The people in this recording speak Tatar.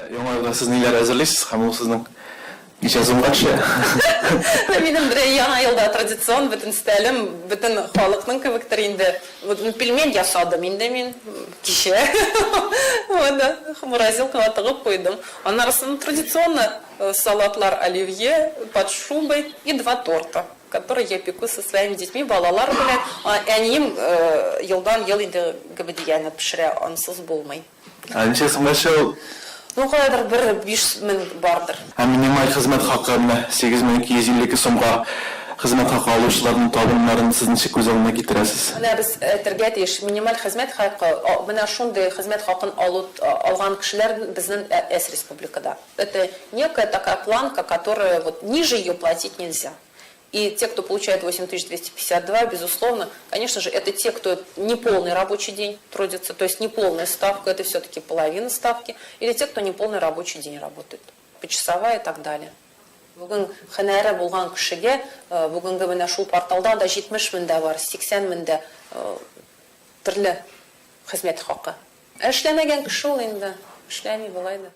Яңа елга сез ниләр әзерлисез һәм ул сезнең ничә сумга төшә? Минем Яңа елда традицион бөтен өстәлем, бөтен халыкның кебектер инде. Вот, ну, пельмень ясадым инде мин кичә. Вот, морозилкага тыгып куйдым. Аннары соң традиционно салатлар оливье под шубой и два торта, которые я пеку со своими детьми, балалар белән. Әнием елдан-ел инде гөбедияне пешерә, ансыз булмый. Ә ничә сумга төшә ул? Ну, каядыр бер 5000 бардыр. Ә минималь хезмәт хакы менә 8252 сумга хезмәт хакы алучыларның табыннарын сез ничек күз алдына китерәсез? Менә без әйтергә тиеш, минималь хезмәт хакы, менә шундый хезмәт хакын алу, алган кешеләр безнең әз республикада. Это некая такая планка, которая вот ниже ее платить нельзя. И те, кто получает 8252, безусловно, конечно же, это те, кто не полный рабочий день трудится, то есть не полная ставка, это все-таки половина ставки, или те, кто не полный рабочий день работает, почасовая и так далее. Бүген һөнәре булган кешегә, бүгенге менә шул порталда да 70 мең дә бар, 80 мең дә, төрле хезмәт хакы. Ә эшләмәгән кеше ул инде эшләми болай да.